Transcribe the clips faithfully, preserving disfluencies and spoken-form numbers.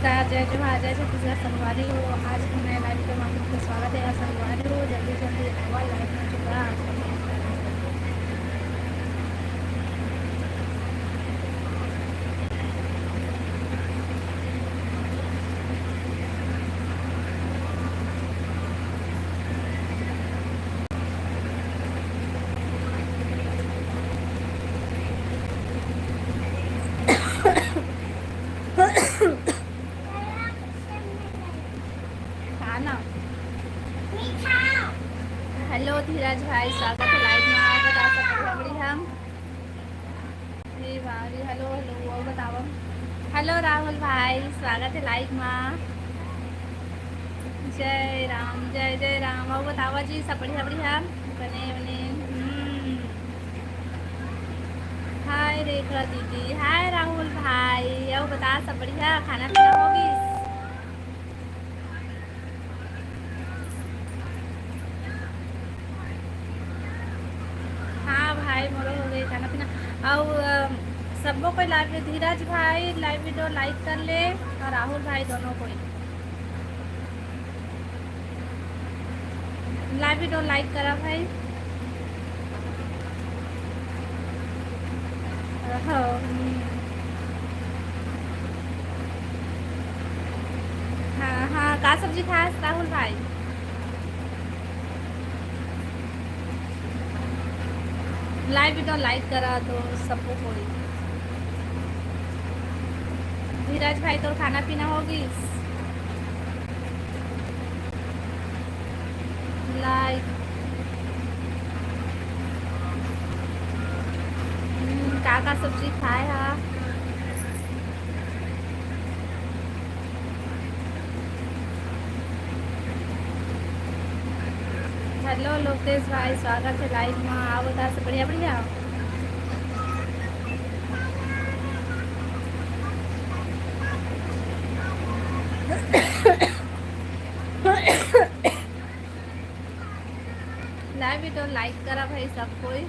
नमस्कार, जय जोहार, जय छत्तीसगढ़ संगवारी हो। आज के नए live के माध्यम से स्वागत है। संगवारी हो, जल्दी जल्दी आवा live में जुड़ा। खाना। हेलो धीरज भाई, स्वागत है live में। आप बता सकते हैं, बढ़िया। हे भाभी, हेलो, हेलो, अउ बतावा। हेलो राहुल भाई, स्वागत है live मा। जय राम, जय जय राम। अउ बतावा जी, सब बढ़िया, बढ़िया? बने, बने। हम्म। हाय रेखा दीदी, हाय राहुल भाई, अउ बता, सब बढ़िया? खाना पीना हो गिस? हाँ भाई, मोरो हो गई खाना पीना। अउ, अ, सबो कोई live में, धीरज भाई live video like कर ले, अउ राहुल भाई दोनों कोई live video like करा भाई। हाँ, हम्म। हाँ, हाँ, का सब्जी खास राहुल भाई? Live video like करा तो सबको कोई। धीरज भाई, तोर खाना पीना हो गिस? Like। हम्म, का का सब्जी खाए हा? हेलो लोकेश भाई, स्वागत है live में। आओ, बता, सब बढ़िया, बढ़िया। Live video like करा भाई सब कोई।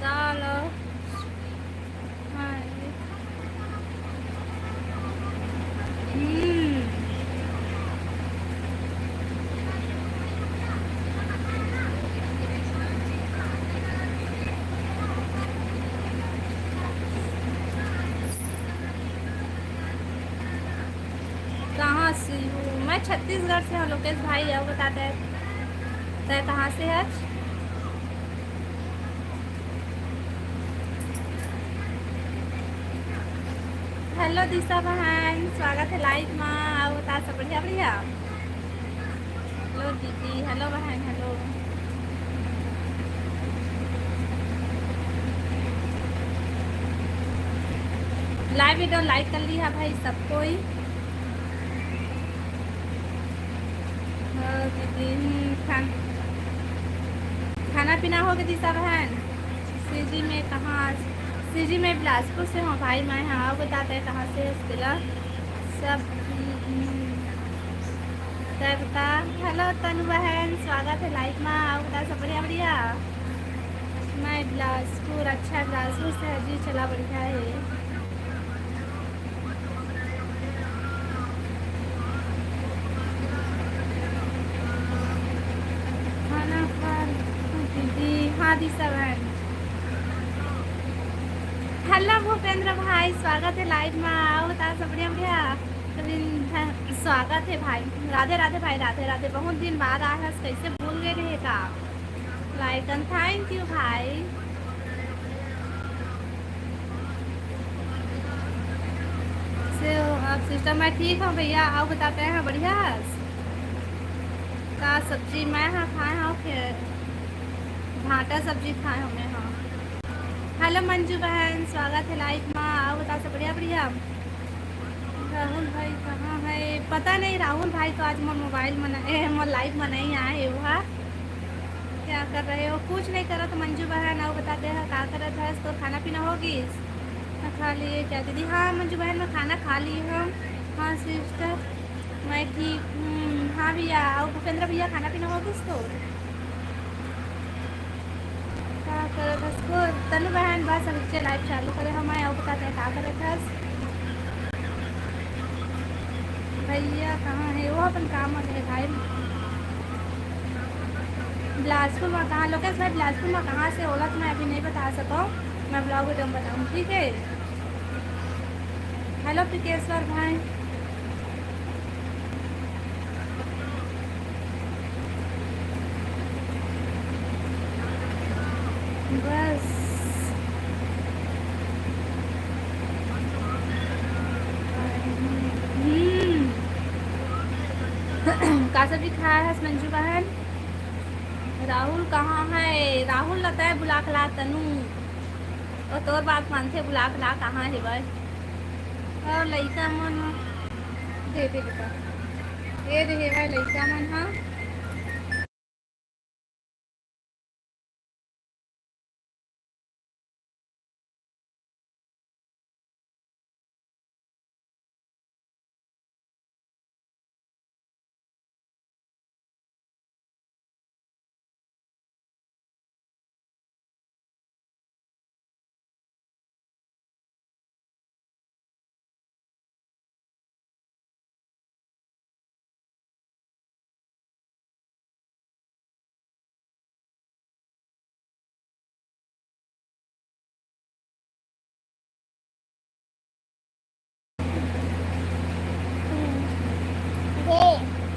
दाल। हाँ। हम्म। कहाँ से हूँ? मैं छत्तीसगढ़ से हूँ लोकेश भाई, अउ बता तैं, तैं कहाँ से हस? हेलो दिशा बहन, स्वागत है live मा। अउ बता, सब बढ़िया, बढ़िया? हेलो दीदी, हेलो बहन, हेलो। Live video like कर ली है भाई सब कोई। हाँ दीदी, हम्म, खान-, खाना पीना हो गया दिशा बहन? सीजी में कहाँ? सीजी में बिलासपुर से हूँ भाई, मैं। हाँ, अउ बता तैं कहाँ से हस? सब, हम्म, तैं बता। हेलो तनु बहन, स्वागत है live मा। अउ बता, सब बढ़िया, बढ़िया? मैं बिलासपुर, अच्छा, बिलासपुर से हूँ जी, चला बढ़िया है। खाना खा दीदी, हाँ दिशा बहन। हेलो भूपेंद्र भाई, स्वागत है live मा। अउ बता, सब बढ़िया, बढ़िया? अरविंद, हाँ, स्वागत है भाई। राधे राधे भाई, राधे राधे। बहुत दिन बाद आए हस, कैसे भूल गए रहे का? Like and thank you भाई। से हो आप sister? मैं ठीक हूँ भैया, अउ बता तैं, बढ़िया हस? का सब्जी मैं हा खाए हूँ, फिर भांटा सब्जी खाए हूँ मैं, हाँ। हेलो मंजू बहन, स्वागत है live मा। अउ बता, सब बढ़िया, बढ़िया? राहुल भाई कहाँ है? पता नहीं, राहुल भाई तो आज मोर mobile में न-, ए, मोर live में नहीं आए हे। वह क्या कर रहे हो? कुछ नहीं करत मंजू बहन। अउ बता तैं, का करत हस? तोर खाना पीना हो गिस? खा लिए क्या दीदी? हाँ मंजू बहन, मैं खाना खा ली हूँ। हाँ sister, मैं ठीक हूँ। हाँ भैया, अउ भूपेंद्र भैया, खाना पीना हो गिस तोर? का करत हस को तनु बहन? बस अभी से live चालू करे हूँ मैं। अउ बता तैं, का करत हस? भैया कहाँ है? वो अपन काम में है भाई। बिलासपुर में कहाँ, लोकेश भाई, बिलासपुर में कहाँ से? ओला तो मैं अभी नहीं बता सकूँ, मैं ब्लॉग वीडियो में बताऊँ, ठीक है? हेलो पिकेश्वर भाई। बस। हम्म। का सब्जी खाए हस मंजू बहन? राहुल कहाँ है? राहुल ला तैं बुला के ला तनू। ओ तोर बात मानथे, बुला के ला, कहाँ हे भाई? और लइका मन ह, दे दे बेटा, ये दे हे भाई लइका मन ह।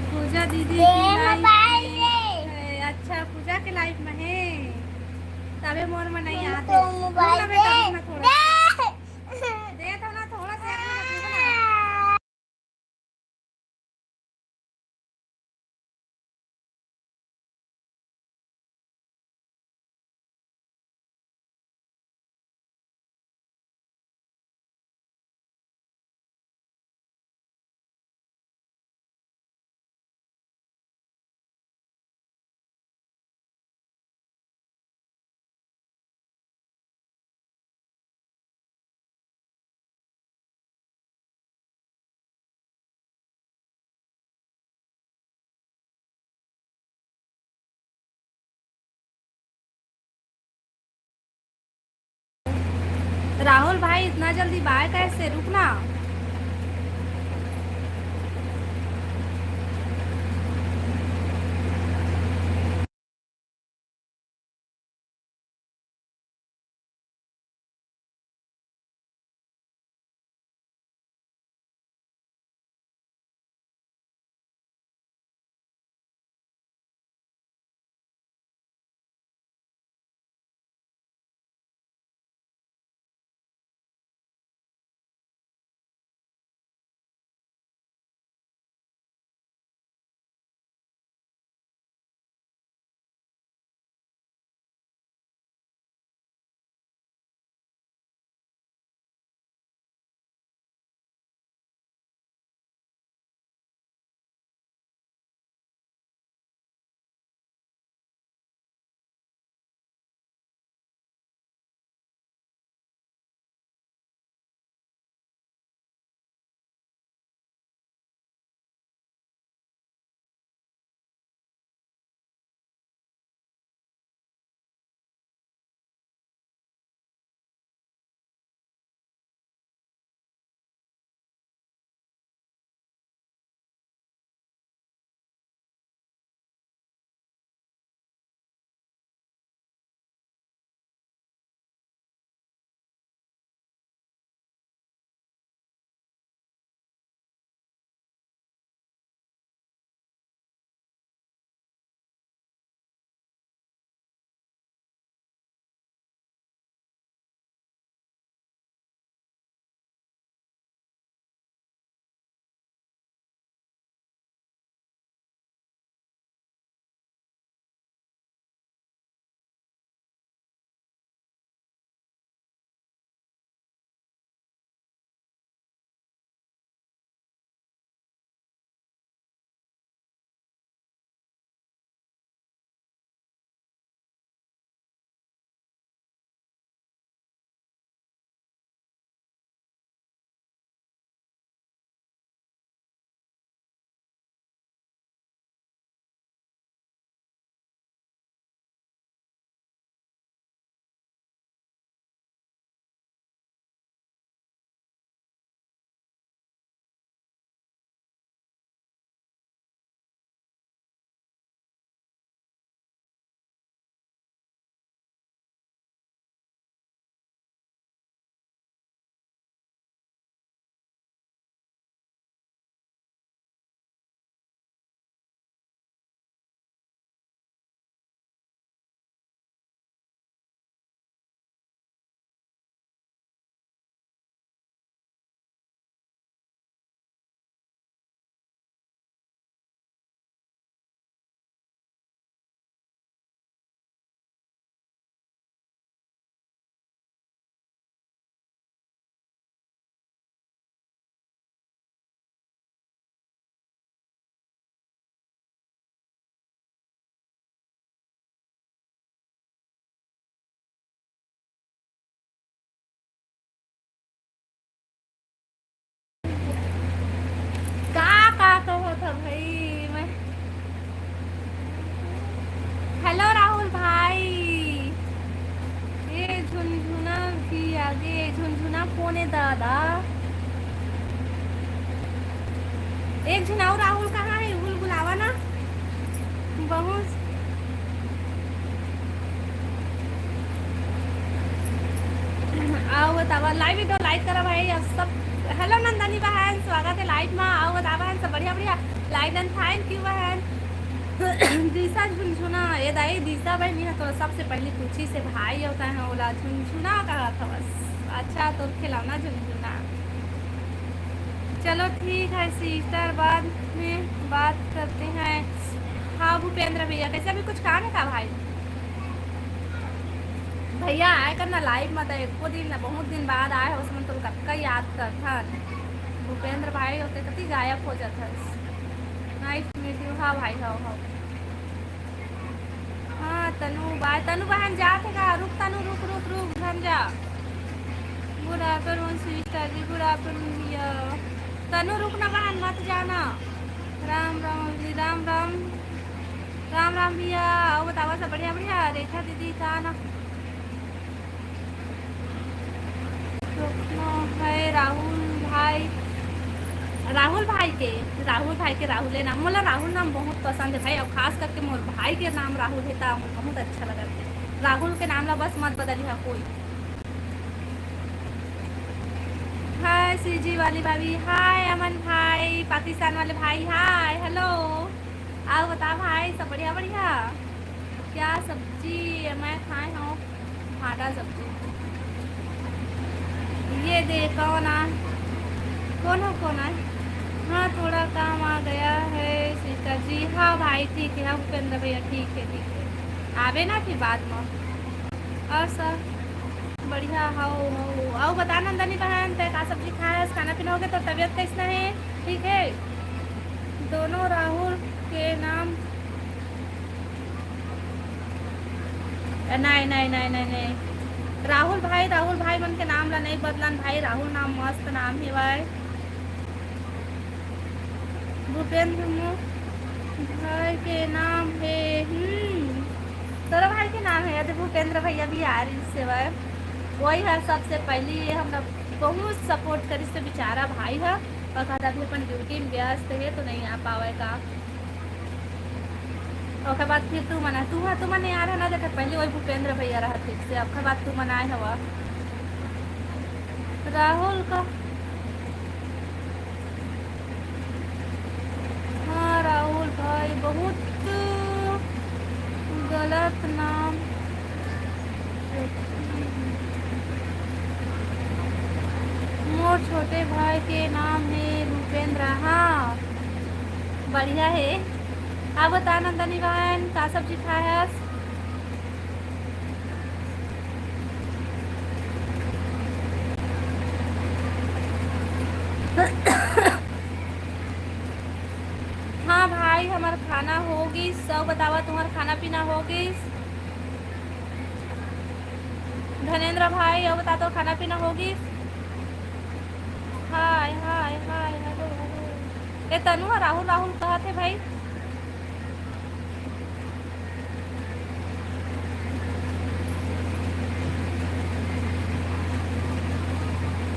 पूजा दीदी के live में है। अच्छा, पूजा के live में है, तबे मोर में नहीं आते। तो mobile दे। दे तो ना, थोड़ा सा एक मिनट रुको ना। राहुल भाई, इतना जल्दी बाय कैसे? रुकना। दादा। एक झन अउ राहुल कहाँ हे? उहुल बुलावा ना। बहुत। अउ बतावा, live video like करा भाई। अब सब, hello नंदनी बहन, स्वागत हे live मा। अउ बता बहन, सब बढ़िया बढ़िया? Like done, thank you बहन। दिशा झुनझुना, ए दाई, दिशा बहनी ह तोला सबसे पहली पूछिस हे भाई, अउ तैं ह ओला झुनझुना कहत हवस। अच्छा, तोर खिलौना झुनझुना। चलो ठीक है sister, बाद में बात करते हैं। हाँ भूपेंद्र भैया, कैसे, अभी कुछ काम है का भाई? भैया आए कर ना live में, तो एको दिन ना, बहुत दिन बाद आए हो, उसमें तो कतका याद करथन। भूपेंद्र भाई होते कति गायब हो जात हस। Nice to meet you। हाँ भाई, हाँ, हाँ। हाँ, तनु बाय, तनु बहन जात हे का? रुक तनु, रुक, रुक, रुक, झन जा। Good afternoon sister जी, good afternoon भैया। तनु रुक ना बहन, मत जाना। राम राम जी, राम राम। राम राम भैया, अउ बतावा सब बढ़िया बढ़िया? रेखा दीदी का ना? रुकना है राहुल भाई, राहुल भाई के, राहुल भाई के राहुल हे नाम। मोला राहुल नाम बहुत पसंद हे भाई, अउ खास करके मोर भाई के नाम राहुल हे, त मोर बहुत अच्छा लगथे। राहुल के नाम ला बस मत बदलिहा कोई। हाय सीजी वाली भाभी, हाय अमन भाई, पाकिस्तान वाले भाई, हाय, hello। अउ बता भाई, सब बढ़िया बढ़िया? क्या सब्जी? मैं खाए हूँ भाटा सब्जी। ये दे, कौन आ, कौन हो, कौन आए? हाँ, थोड़ा काम आ गया है sister जी। हाँ भाई, ठीक है, हाँ भूपेंद्र भैया, ठीक है, ठीक है, आबे ना फिर बाद में। और सब बढ़िया हो, हो। अउ बता नंदनी बहन, तै का सब्जी खाए हस? खाना पीना हो गया? तो तबीयत कैसना है? ठीक है? दोनों राहुल के नाम, नहीं, नहीं, नहीं, नहीं, नहीं। राहुल भाई, राहुल भाई मन के नाम ला नहीं बदलन भाई, राहुल नाम मस्त नाम हेवय। भूपेंद्र मो-, भाई के नाम हे, हम्म, तोरा भाई के नाम हे, अरे भूपेंद्र भैया भी आ रही सेवा। वही है सबसे पहली, ये हमरा बहुत support करिस, तो बेचारा भाई है, और कहता अभी अपन duty में व्यस्त है तो नहीं आ पावेगा। ओकर बाद फिर तू मना, तू हा, तू मने यार है ना, देखे पहले वही भूपेंद्र भैया रहा ठीक से, ओकर बाद तू मनाए हवा। राहुल का, हाँ राहुल भाई, बहुत गलत नाम। मोर छोटे भाई के नाम हे भूपेंद्र। हाँ, बढ़िया हे। आप बता नंदनी बहन, का सब्जी खाए हस? हाँ भाई, हमार खाना हो गिस। सब बतावा, तुम्हार खाना पीना हो गिस? धनेंद्र भाई, अउ बता, तोर खाना पीना हो गिस? हाय, हाय, हाय, hello, hello। ए, तनु ह राहुल, राहुल कहत हे भाई।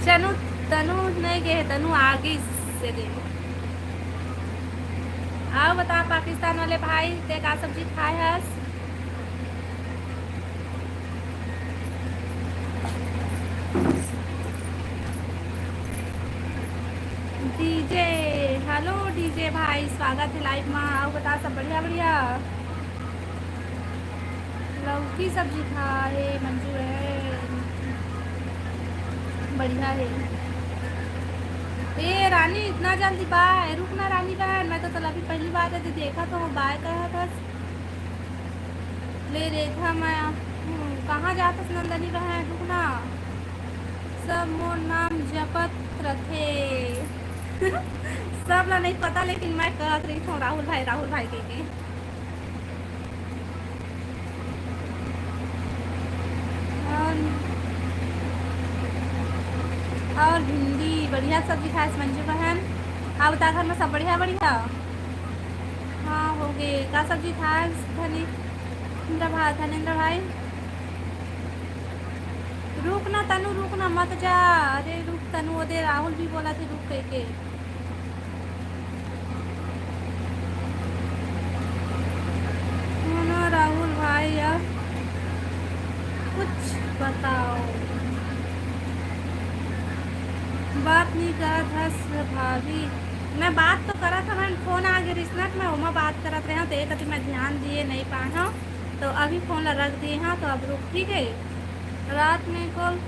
चनु, तनु नहीं गे हे, तनु आ गिस से दे। अउ बता, पाकिस्तान वाले भाई, ते का सब्जी खाए हस? DJ, hello DJ भाई, स्वागत हे live मा। अउ बता, सब बढ़िया बढ़िया? लौकी सब्जी खाए हे मंजू बहन, बढ़िया हे। ए रानी, इतना जल्दी बाय? रुक ना रानी बहन, मैं तो तोला अभी पहली बार यदि देखा तो बाय कहत हस। ले रेखा, मैं, हम्म, कहाँ जात हस नंदनी बहन? रुक ना। सब मोर नाम जपत रथे। सब ला नहीं पता, लेकिन मैं कहत रही हूँ राहुल भाई, राहुल भाई कह के। और, और भिंडी, बढ़िया सब्जी खाए हस मंजू बहन। अउ बता, घर में सब बढ़िया, बढ़िया? हाँ, हो गे। का सब्जी खाए हस धनेंद्र भा-, धनेंद्र भाई? रुक ना तनु, रुक ना, मत जा। अरे रुक तनु, ओदे राहुल भी बोलत हे रुक कहिके। सुनो राहुल भाई, अब कुछ बताओ। बात नहीं करत हस भाभी। मैं बात तो करत हवन, फोन आ गे रिस ना, त मैं ओमा बात करत रहेंव, तो एक अति मैं ध्यान दिए नहीं पाए हंव, तो अभी फोन ला रख दिए हंव, तो अब रुक, ठीक है। रात में कॉल।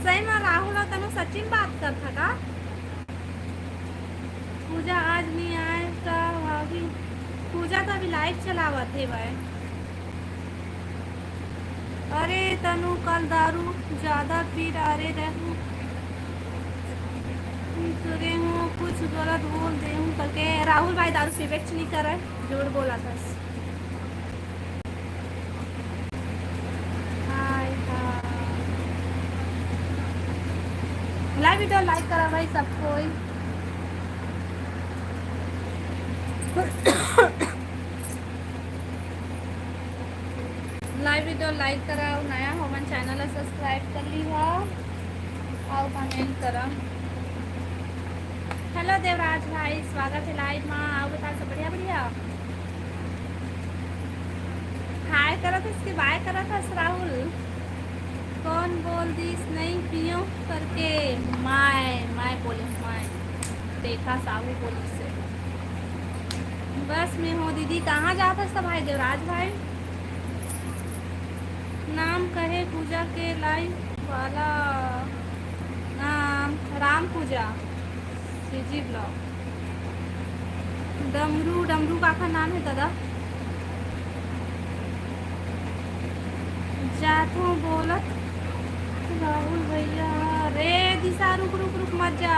सही में राहुल और तनु सच्ची में बात करत हे का? पूजा आज नहीं आए का भाभी? पूजा तो अभी लाइव चलावत हे भाई। अरे तनु, कल दारू ज्यादा पी डारे रहू, करे हूँ कुछ गलत बोल दे हूँ करके। राहुल भाई दारू पीबे च नहीं करे, झूठ बोलत हस। हाय, हाय। लाइव वीडियो लाइक करा भाई सब कोई। लाइव वीडियो लाइक करा, नया होवन चैनल ला सब्सक्राइब कर ली हो, और कमेंट करा। हेलो देवराज भाई, स्वागत है लाइव मा। और बता सब बढ़िया बढ़िया? हाय करत हस कि बाय करत हस राहुल? कौन बोल दिस नहीं पियो करके? मैं, मैं बोले मैं। देखा साहू बोलिस हे। बस में हो दीदी, कहाँ जात हस त भाई देवराज भाई? नाम कहे पूजा के लाइव वाला? नाम राम पूजा। CG blog. डमरू, डमरू काखर नाम हे दादा? जाथों बोलत राहुल भैया। रे दिशा, रुक, रुक, रुक, मत जा।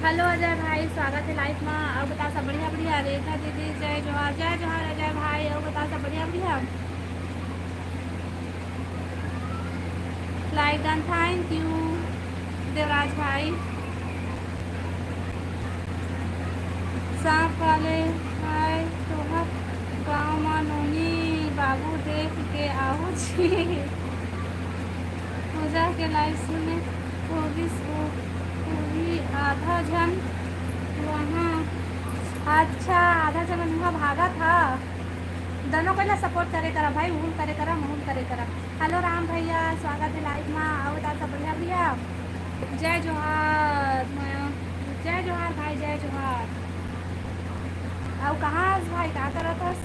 हेलो अजय भाई, स्वागत है लाइव मा। और बता सब बढ़िया, बढ़िया? रेखा दीदी, जय जोहार, जय जोहार अजय भाई। और बता सब बढ़िया, बढ़िया? लाइक डन, थैंक यू देवराज भाई। सांप वाले आए तोहर गाँव मा नोनी बाबू देख के आहू जी। पूजा के लाइव सुने होगिस वो, वही आधा झन वहाँ। अच्छा, आधा झन वहाँ भागत हा। दोनों कोई ला सपोर्ट करे करा भाई, उहुल करे करा, महुल करे करा। हेलो राम भैया, स्वागत है लाइव मा। और बता सब बढ़िया भैया? जय जोहार मयंक, जय जोहार भाई, जय जोहार। और कहाँ हस भाई, का करत हस?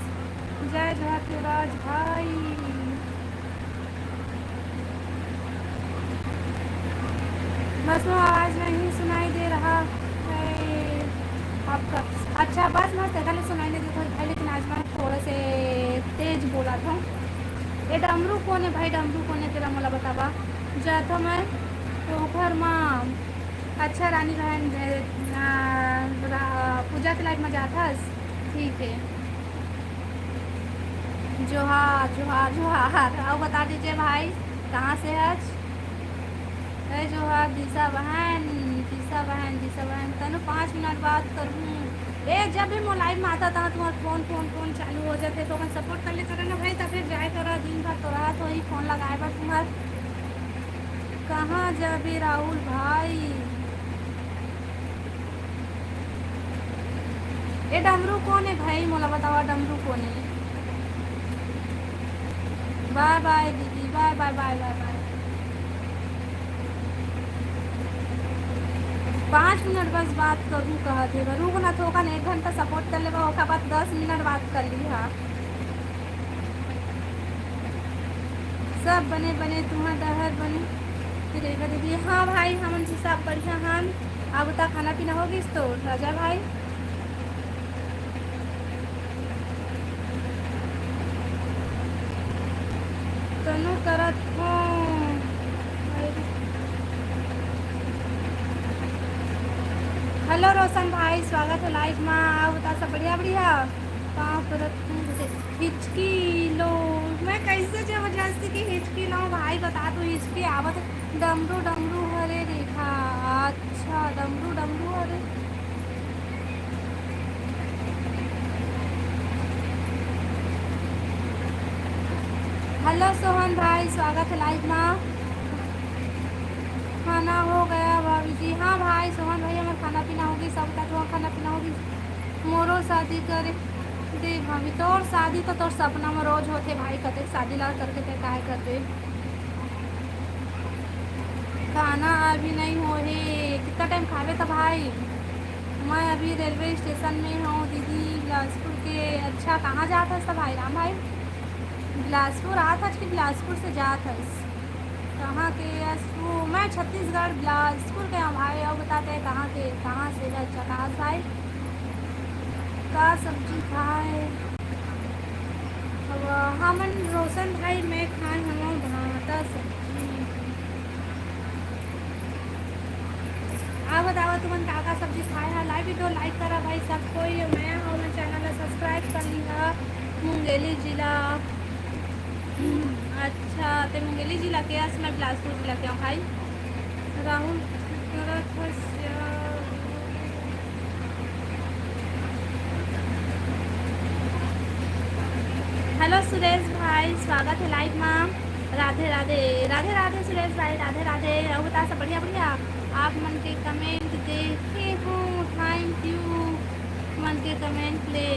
जय जोहार शिवराज भाई। बस वो आवाज़ नहीं सुनाई दे रहा है आपका। अच्छा, बस मस्त एकर ले सुनाई नहीं देत होही भाई, लेकिन आज मैं थोड़ा से तेज बोलत हूँ। ये डमरू कोन है भाई, डमरू कोन है तेला मोला बतावा। जाथो मैं तो घर मा। अच्छा रानी बहन, ए, आ, रा-, पूजा के लाइव में जाथस? ठीक है। जोहार, जोहार, जोहार। और बता दीजिए भाई, कहाँ से आज? ए जोहार दिशा बहन, दिशा बहन, दिशा बहन, तनु पाँच मिनट बात करहूँ। ए, जब भी मोर लाइव में आता था, तुम्हारा फोन, फोन, फोन चालू हो जाते, तो अपन सपोर्ट कर ले करे ना भाई, तब फिर जाए करा, दिन भर तो रहा तो ही फोन लगाए बर तुम्हार। कहाँ जाबे राहुल भाई? ए डमरू कोन है भाई, मोला बतावा डमरू कोन है? बाय बाय दीदी, बाय बाय बाय बाय बाय। पाँच मिनट बस बात करूँ कहत हे, रुक ना थोकन, एक घंटा सपोर्ट कर लेबा, ओकर बाद दस मिनट बात कर ली हा। सब बने बने, तुंहर डहर बने? रेखा दीदी, हाँ भाई, हमन भी सब बढ़िया हन। अब त खाना पीना हो गिस तो राजा भाई? तनु करत हो। हेलो रोशन भाई, स्वागत है लाइव मा। आओ बता, सब बढ़िया बढ़िया? पाँव परत हूँ जैसे हिचकी लो। मैं कैसे जबरदस्ती की हिचकी लाऊं भाई, बता तू, हिचकी आवत। डमरू डमरू हरे रेखा। अच्छा, डमरू डमरू हरे। हेलो सोहन भाई, स्वागत है लाइव मा। खाना हो गया भाभी जी? हाँ भाई सोहन भाई, हमर खाना पीना होगी, सब का तो खाना पीना होगी। मोरो शादी करे दे भाभी, तोर शादी तो तोर सपना में रोज होथे भाई, कतेक शादी ला करके ते काय कर दे। खाना अभी नहीं हो हे, कितना टाइम खाबे त भाई? मैं अभी रेलवे स्टेशन में हूँ दीदी, बिलासपुर के। अच्छा, कहाँ जात हस त भाई राम भाई? बिलासपुर आत हस कि बिलासपुर से जात हस? कहाँ के हस तू? मैं छत्तीसगढ़ बिलासपुर के हूँ भाई। और बताते हैं कहाँ के, कहाँ से है जकास भाई? का सब्जी खाए? अब हमन रोशन भाई मैं खाए हूँ भाटा सब्जी। आ बतावा तुमन का का सब्जी खाए हा? लाइव वीडियो लाइक करा भाई सब कोई, नया हो मैं चैनल ला सब्सक्राइब कर लिहा। मुंगेली जिला। अच्छा, ते मुंगेली जिला के अस, मैं बिलासपुर जिला के हूँ भाई। राहुल करत हस या? हेलो सुरेश भाई, स्वागत है लाइव मा। राधे राधे, राधे राधे सुरेश भाई, राधे राधे। और बता सब बढ़िया बढ़िया? आप मन के कमेंट देखे हूँ, थैंक यू मन के कमेंट ले।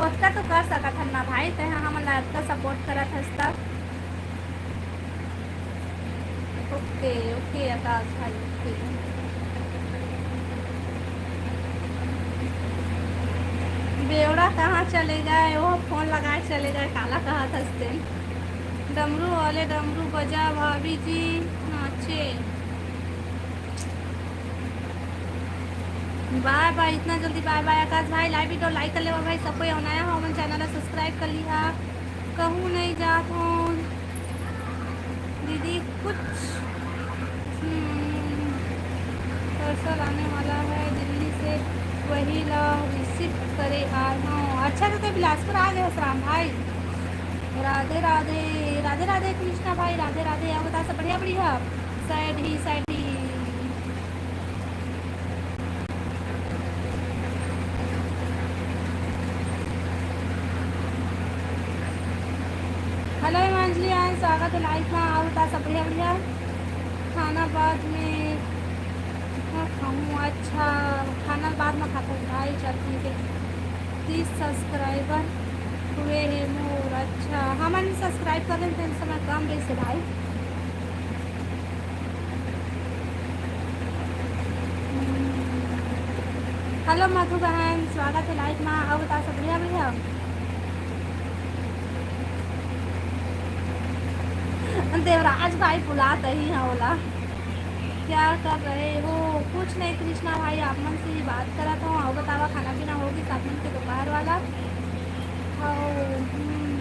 ओतका तो कर सकत हन ना भाई, ते हमन ला अतका सपोर्ट करत हस त। ओके ओके आकाश भाई, ओके। बेवड़ा कहाँ चले गए, वो फोन लगाए चले गए, काला कहत हस ते। डमरू वाले डमरू बजा भाभी जी, नाचे। बाय बाय, इतना जल्दी बाय बाय। आकाश भाई लाइव वीडियो लाइक कर लेवा भाई, सब कोई नया हो हमन चैनल ला सब्सक्राइब कर लिहा। कहूँ नहीं जात हो दीदी कुछ, हम्म, parcel आने वाला है दिल्ली से, वही ला रिसीव करे आए हूँ। अच्छा तो ते बिलासपुर आ गए हस राम भाई। राधे राधे, राधे राधे कृष्णा भाई, राधे राधे। और बता सब बढ़िया बढ़िया? सैड ही सैड ही। हेलो हिमांजलि, आए स्वागत है लाइव मा। और बता सब बढ़िया बढ़िया? खाना बाद में हाँ खाऊँ। अच्छा, खाना बाद में खाते हैं भाई, चल ठीक है। तीस सब्सक्राइबर हुए हैं मोर। अच्छा, हमन सब्सक्राइब कर लेते हैं इस समय कम वैसे भाई। हेलो मधु बहन, स्वागत है लाइव मा। और बता सब बढ़िया बढ़िया? देवराज भाई बुलात ही हाँ ओला। क्या कर रहे हो? कुछ नहीं कृष्णा भाई, आप मन से ही बात करत हूँ। और बतावा खाना पीना होगी आप मन के दोपहर वाला? और, हम्म,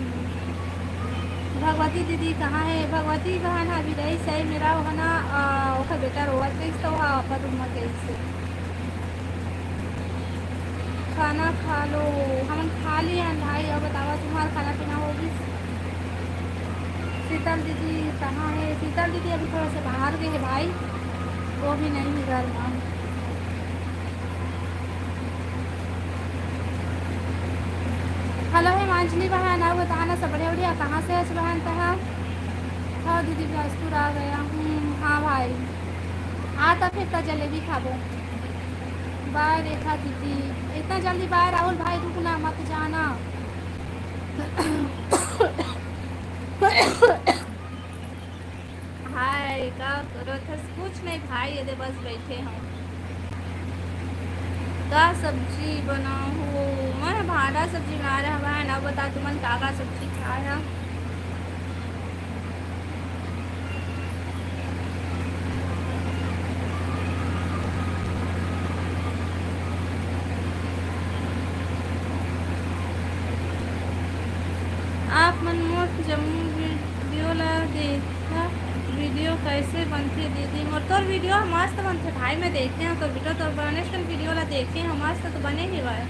भगवती दीदी कहाँ है? भगवती बहन अभी रही सही मेरा वो है ना, आ, ओकर बेटा रोवत रहिस तो वह अपन रूम में गई से। खाना खा लो, हमन खा लिए हन भाई। अब बतावा तुम्हार खाना पीना होगी? शीतल दीदी कहाँ है? शीतल दीदी अभी थोड़ा सा बाहर गई है भाई, वो भी नहीं है घर में। हेलो हिमांजलि बहन, और बताना सब बढ़िया बढ़िया, कहाँ से हस बहन तहा? हाँ दीदी, बिलासपुर आ गया हूँ। हाँ भाई, आ त फिर त जलेबी खाबो। बाय रेखा दीदी, इतना जल्दी बाय राहुल भाई, रुकना मत जाना। हाय, का करत हस? कुछ नहीं भाई, ये दे बस बैठे हूँ। का सब्जी बनाहूँ? मैं भांटा सब्जी बना रहे हवय ना, बता तुमन का का सब्जी खाए हा? आप मन मोर जम्मो वीडियो ला देखा, वीडियो कैसे बनथे दीदी? मोर तोर वीडियो मस्त बनथे भाई, मैं देखे हूँ तोर वीडियो, तोर गणेश के वीडियो ला देखे हूँ, मस्त तो बने ही भाई,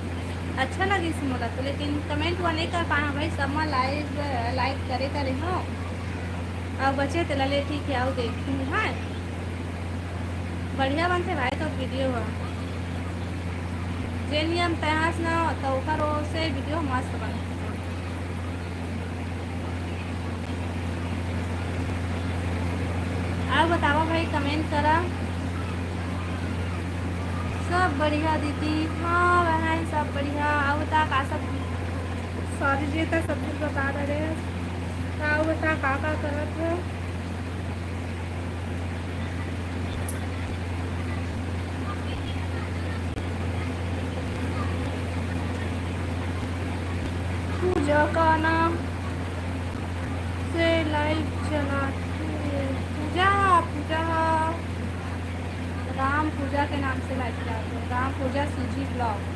अच्छा लगिस मोला तो, लेकिन कमेंट वा नहीं कर पाए हूँ भाई, सब मा लाइव लाइक करे करे हूँ। अब बचे तेला ले ठीक है, आओ देखती हूँ, हाँ। बढ़िया बनथे भाई तो वीडियो ह। जे नियम तैहास ना त ओकर ओ से वीडियो मस्त बनथे। बतावा भाई, comment करा। सब बढ़िया दीदी। हाँ बहन, सब बढ़िया। अउ बता का सब, sorry जी, त सब कुछ बता दे रहे। अउ बता का का करत हो? पूजा का नाम से live चलाथे। पूजा, पूजा, राम पूजा के नाम से live चलाथे। राम पूजा CG vlog।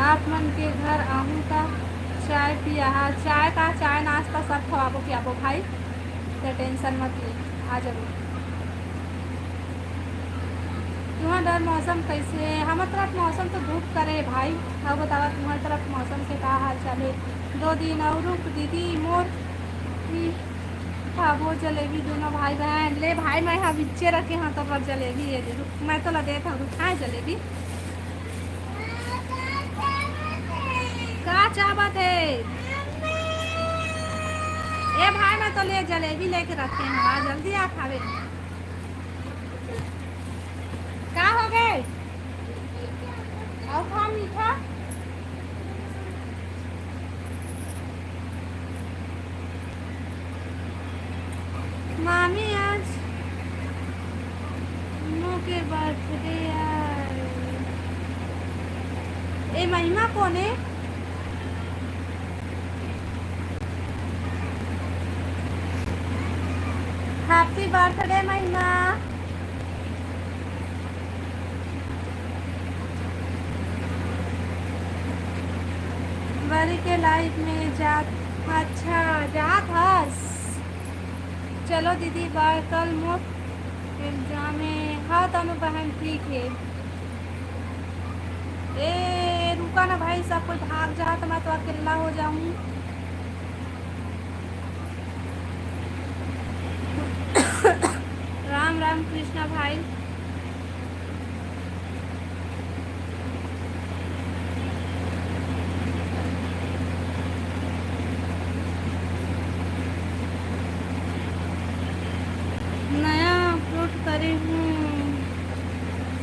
आप मन के घर आहूँ त चाय पियाहा। चाय का, चाय नाश्ता सब खवाबो पियाबो भाई, त tension मत ले, आ जाबो। तुम्हार डर मौसम कैसे हे? हमर तरफ मौसम तो धूप करे हे भाई। अउ बतावा, तुम्हार तरफ मौसम के का हाल चाल हे? दो दिन अउ रुक दीदी, मोर भी खाबो जलेबी दोनों भाई बहन। ले भाई, मैं हा बिच्चे रखे हंव तोर बर जलेबी। ये दे, रुक, मैं तो ला देत हंव, रुक, खाए जलेबी। का चाहत हे? ए भाई, मैं तो ले जलेबी लेके रखे हंव, आ जल्दी आ खावे। का हो गे? अउ खा मीठा। मामी आज मोके birthday आय। ए महिमा कोन ए? Happy birthday महिमा। बरी के live में जात, अच्छा जात हस। चलो दीदी, बाय, कल मोर exam हे। हाँ तनु बहन, ठीक हे। ए रुका ना भाई, सब कोई भाग जात, मैं तो अकेला हो जाऊं। राम राम कृष्णा भाई। नया upload करे हूँ,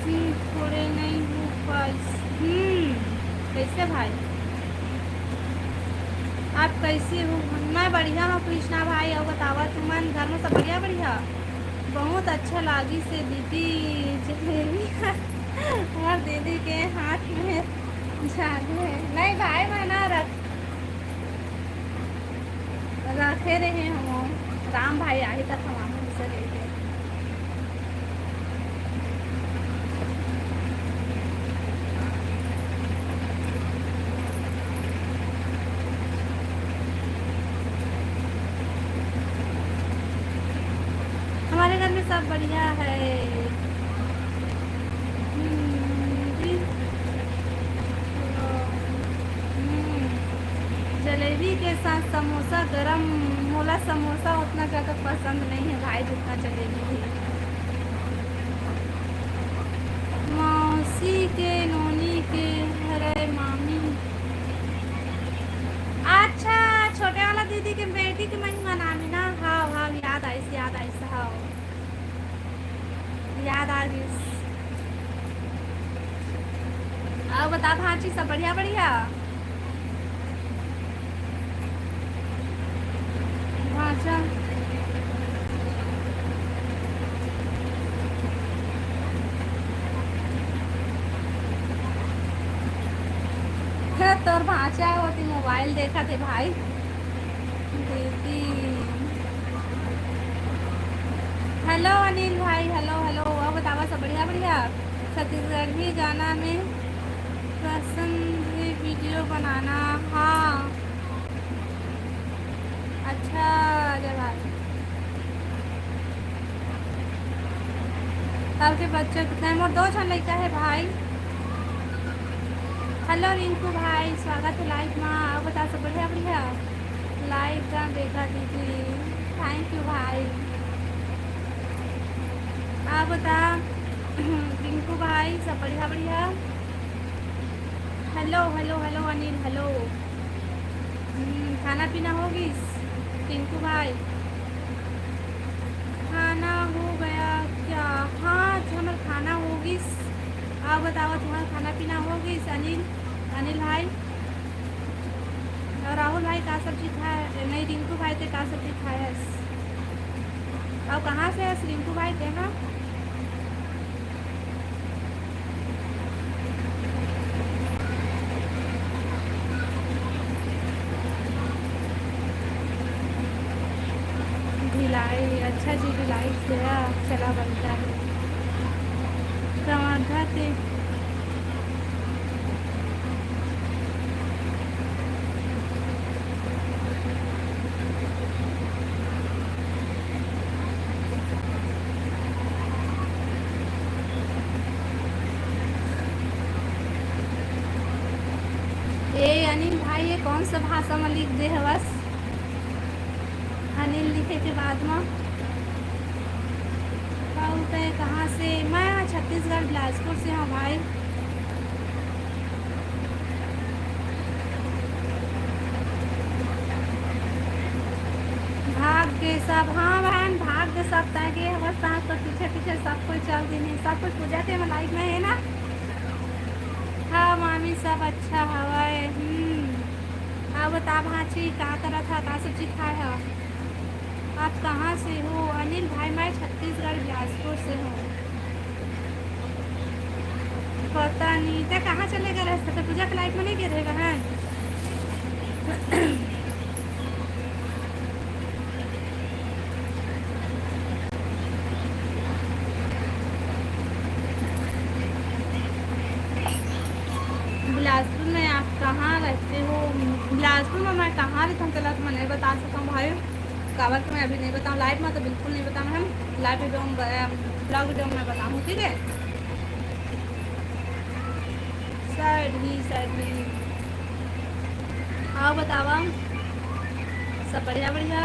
सिम थोड़े नई हो पाइस। हम्म, कैसे भाई? आप कैसे हो? मैं बढ़िया हूँ कृष्णा भाई, अउ बतावा तुमन घर में सब बढ़िया? बढ़िया, बहुत अच्छा लागिस हे दीदी जलेबी। हमार दीदी के हाथ में जादू हे। नहीं भाई, मैं ना रख, रखे रहे हूँ, राम भाई आही तक हम आपको से लेके। हमारे घर में सब बढ़िया है। हम्म, जी। हम्म, जलेबी के साथ समोसा गरम। मोला समोसा उतना ज़्यादा पसंद नहीं है भाई, जितना जलेबी है। मौसी के नोनी के हरे मामी। अच्छा, छोटे वाला दीदी के बेटी के महिमा नाम है ना? हाँ, हाँ, याद आइस, याद आइस, हाँ। याद आ गिस। अउ बता भांची, सब बढ़िया, बढ़िया? भांचा। हे, तोर भांचा होती मोबाइल देखत हे भाई। दीदी। हेलो अनिल भाई, हेलो, हेलो। अउ बतावा, सब बढ़िया, बढ़िया? छत्तीसगढ़ी गाना में पसंद है वीडियो बनाना। हाँ, अच्छा रे भाई। आपके बच्चे कितना है? मोर दो झन लइका है भाई। हेलो रिंकू भाई, स्वागत है लाइव मा। अउ बता, सब बढ़िया, बढ़िया? लाइव का देखा दीदी, thank you भाई। अउ बता रिंकू भाई, सब बढ़िया, बढ़िया? Hello, hello, hello Anil, hello. हम्म, खाना पीना हो गिस? रिंकू भाई, खाना हो गया क्या? हाँ, हमर खाना हो गिस। आप बताओ, तुम्हारा खाना पीना हो गिस? अनिल, अनिल भाई और राहुल भाई का सब्जी खाए? नहीं, रिंकू भाई ते का सब्जी खाए हस? और कहाँ से हस रिंकू भाई ते? हाँ, भिलाई, अच्छा जी, भिलाई से है। चला, बढ़िया है। कवर्धा से। ए अनिल भाई, ये कौन सा भाषा में लिख दे हवस? अनिल लिखे के बाद में। कहाँ से? मैं छत्तीसगढ़ बिलासपुर से हूँ भाई। भाग के सब, हाँ बहन, भाग के सब तय के बस, सांस तो पीछे पीछे सब कोई चल दिन है, सब कुछ पूजा के लाइफ में है ना। हाँ मामी, सब अच्छा हवाए। हम्म, अब बता भांची, का करत हा, का सब्जी खाए हा? आप कहाँ से हो? अनिल भाई, मैं छत्तीसगढ़ बिलासपुर से हूँ। पता नहीं, ते कहाँ चले गए रहे? तो पूजा के लाइफ में नहीं गए रहे हैं? बिलासपुर में आप कहाँ रहते हो? बिलासपुर में मैं कहाँ रहता हूँ, तेला तो मैं नहीं बता सकता हूँ भाई। काबर कि मैं अभी नहीं बताऊँ, लाइव में तो बिल्कुल नहीं बताऊँ हम। लाइव वीडियो में, ब्लॉग वीडियो में मैं बताऊँ, ठीक है? सैड ही, सैड ही। आओ बतावा, सब बढ़िया, बढ़िया।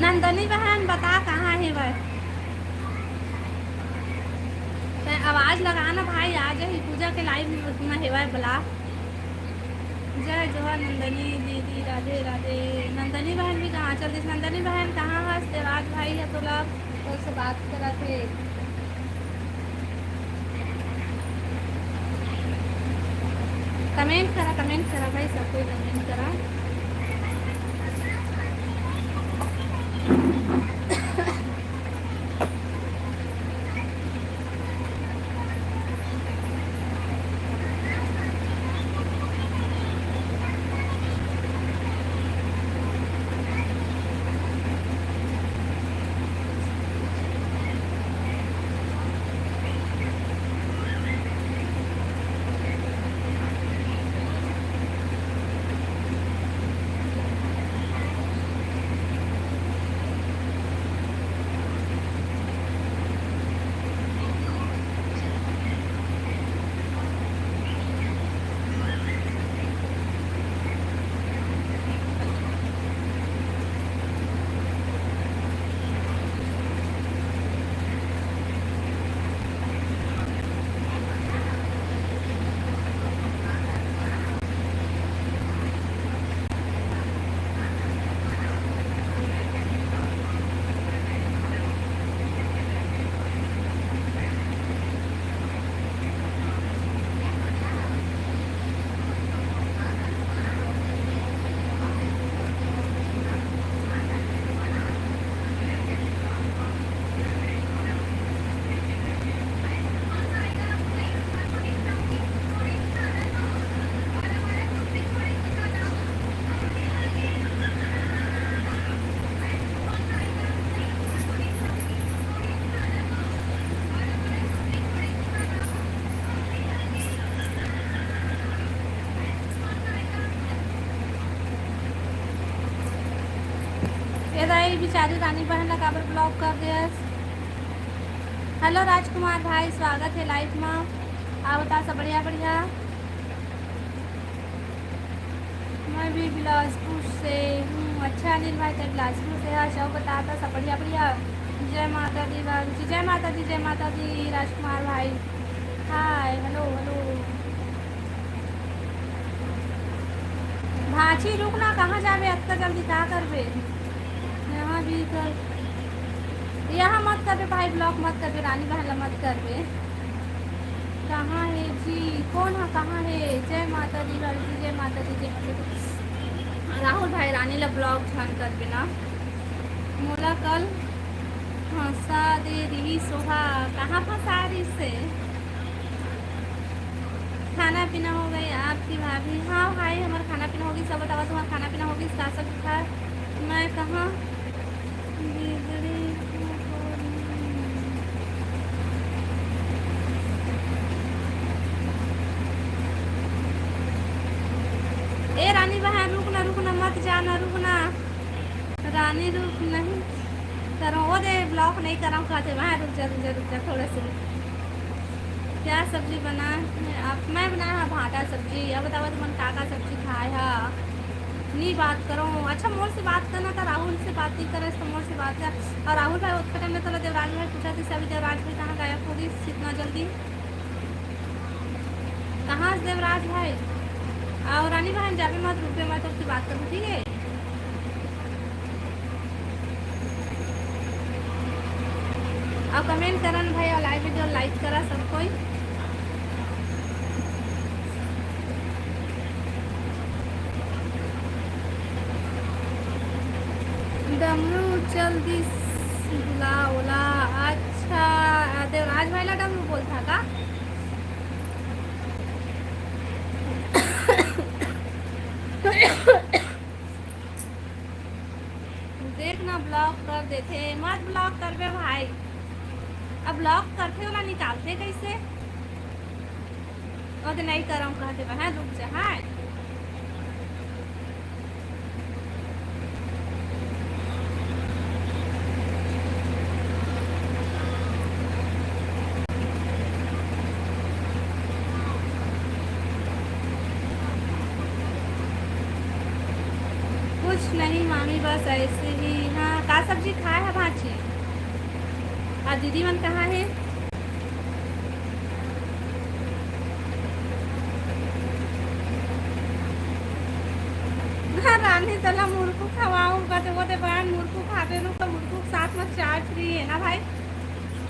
नंदनी बहन, बता कहाँ हे भाई? तैं आवाज लगा ना भाई, आ जाही पूजा के लाइव में हेवय बला। जय जोहार नंदनी दीदी, राधे राधे। नंदनी बहन भी कहाँ चल दिस? नंदनी बहन कहाँ हस? देवाज भाई ह तोला, तोर से बात करत हे। कमेंट करा, कमेंट करा भाई, सब कोई कमेंट करा। ए दाई, बिचारी रानी बहन ला काबर ब्लॉक कर देस? हेलो राजकुमार भाई, स्वागत है लाइव में। आप बता, सब बढ़िया? बढ़िया। मैं भी बिलासपुर से हूँ। अच्छा अनिल भाई, तैं बिलासपुर से हस, अउ बता, सब बढ़िया? बढ़िया। जय माता दी बाबू जी, जय माता दी, जय माता दी राजकुमार भाई। हाय, हेलो, हेलो। भांची रुक ना, कहाँ जाबे अतका जल्दी, का करबे? यहाँ भी कर, यहाँ मत करबे भाई, ब्लॉक मत करबे, रानी बहन ला मत करबे। कहाँ हे जी? कौन हा? कहाँ हे? जय माता दी भाई जी, जय माता दी, जय माता दी। राहुल भाई, रानी ला ब्लॉक झन करबे ना। मोला कल फंसा दे रिहिस ओहा। कहाँ फंसा रिहिस हे? खाना पीना हो गई आपकी भाभी? हाँ भाई, हमार खाना पीना होगी। सब बतावा, तुम्हार खाना पीना होगी? का सब खा? मैं कहाँ बिगड़ी हूँ? ए रानी बहन, रुक ना, रुक ना, मत जाना, रुक ना। रानी रुक नहीं, करो, वो दे, ब्लॉक नहीं करा, कहते वहाँ रुक जा, रुक जा, रुक जा, थोड़ा सा रुक। क्या सब्जी बना है आप? मैं बनाया है भाटा सब्जी। अब बतावा, तुमन का का सब्जी खाए हा? नी बात करो। अच्छा, मोर से बात करना था, राहुल से बात नहीं करे तो मोर से बात कर। और राहुल भाई, उतने टाइम में तो देवराज भाई पूछा थी, अभी देवराज भाई कहाँ गायब हो गई इतना जल्दी? कहाँ से देवराज भाई? और रानी बहन, जाबे मत, रुकबे मत, उसकी बात करूँ, ठीक है? और कमेंट करा ना भाई, और लाइव वीडियो लाइक करा सब कोई। डमरू चल दिस बुला ओला। अच्छा, देवराज भाई ला डमरू बोलता का? देख ना, ब्लॉक कर देथे। मत ब्लॉक करबे भाई, अब ब्लॉक करथे, ओला निकालथे कैसे? ओ तो नहीं करम कहते बा, हाँ, रुक जा, हाँ। कुछ नहीं मामी, बस ऐसे ही। हाँ, का सब्जी खाए है भांची? आ दीदी मन कहाँ है? हाँ, रानी तला मुरकू खवाऊंगा तो वो दे बहन मुरकू खाते रुक तो मुरकू के साथ में चाय फ्री है ना भाई,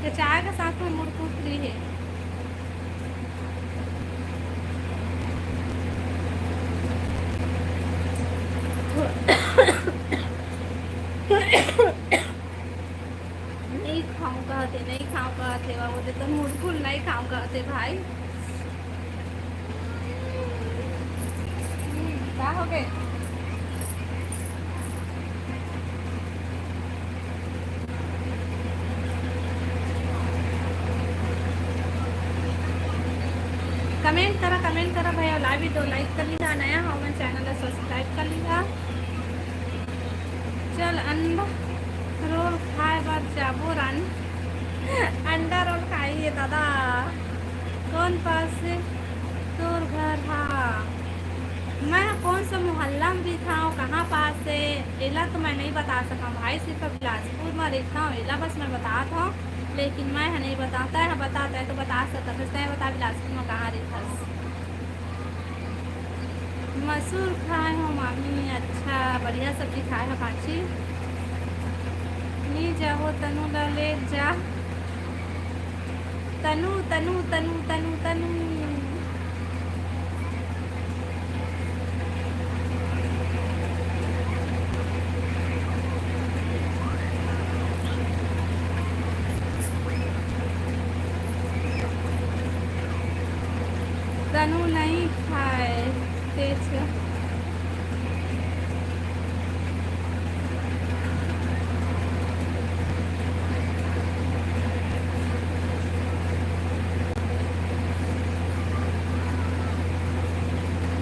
तो चाय के साथ में मुरकू फ्री है। नहीं खाऊं कहते, नहीं खाऊं कहते, बाबू दे तो मुरकुल नहीं खाऊं कहते भाई। हम्म, का हो गए? कमेंट करा, कमेंट करा भैया, लाइव वीडियो लाइक कर लीजिए, नया हो मैं चैनल ला सब्सक्राइब कर लीजिए। चल अंडा रोल खाए बर जाबो रानी। अंडा रोल खाई है दादा। कौन पास से तोर घर हा? मैं कौन सा मोहल्ला में भी था, कहाँ पास से, एला तो मैं नहीं बता सका भाई, सिर्फ बिलासपुर में रहता हूँ, एला बस मैं बतात हूँ, लेकिन मैं ह नहीं बताता है, बताता है तो बता सकता है, तैं बता बिलासपुर में कहाँ रहता है? मसूर खाए हो मामी, अच्छा बढ़िया सब्जी खाए हो पाछी। नी जाबो तनु ला ले जा। तनु, तनु, तनु, तनु, तनु। तनु नहीं खाए तेज।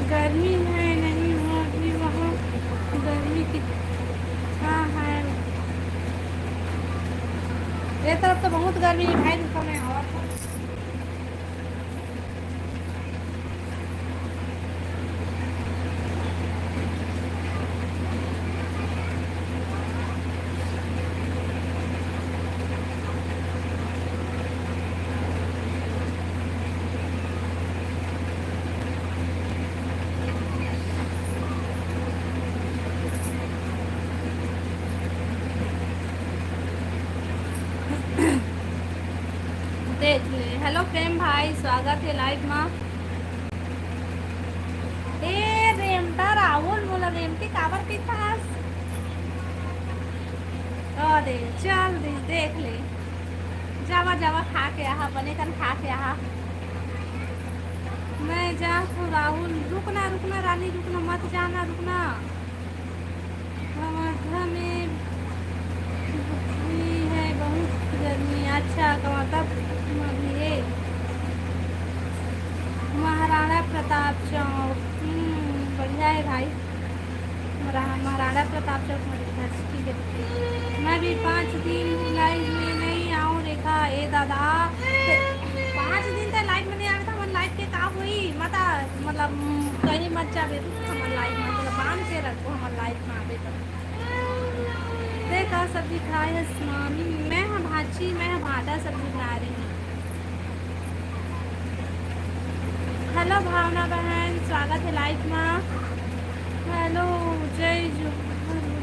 गर्मी है नहीं हो अभी वहाँ गर्मी कितना है? ये तरफ तो बहुत गर्मी है भाई, रुको मैं और देख ले। हेलो प्रेम भाई, स्वागत हे लाइव मा। ए रेमटा राहुल, मोला रेमटी काबर कहिथस? अरे चल दे, देख ले। जावा, जावा, खा के आहा, बने कन खा के आहा। मैं जा तो राहुल, रुकना, रुकना रानी, रुकना, मत जाना, रुकना। कवर्धा में भी है बहुत गर्मी। अच्छा, कवर्धा में भी है। महाराणा प्रताप चौक, हम्म, बढ़िया है भाई। मरा-, महाराणा प्रताप चौक में लिखा है, ठीक है। मैं भी पाँच दिन लाइव में नहीं आऊँ रेखा, ए दादा। पाँच दिन तक लाइव में नहीं आवे तो हमर लाइव के का होई? मता, मतलब, कहीं मत जाबे तू हमर लाइव में, मतलब, बांध के रखबो हमर लाइव में आबे तो। ते का सब्जी खाए हस मामी? मैं ह भांची, मैं ह भांटा सब्जी बना रही हूँ। हेलो भावना बहन, स्वागत है लाइव मा। हेलो, जय जो-,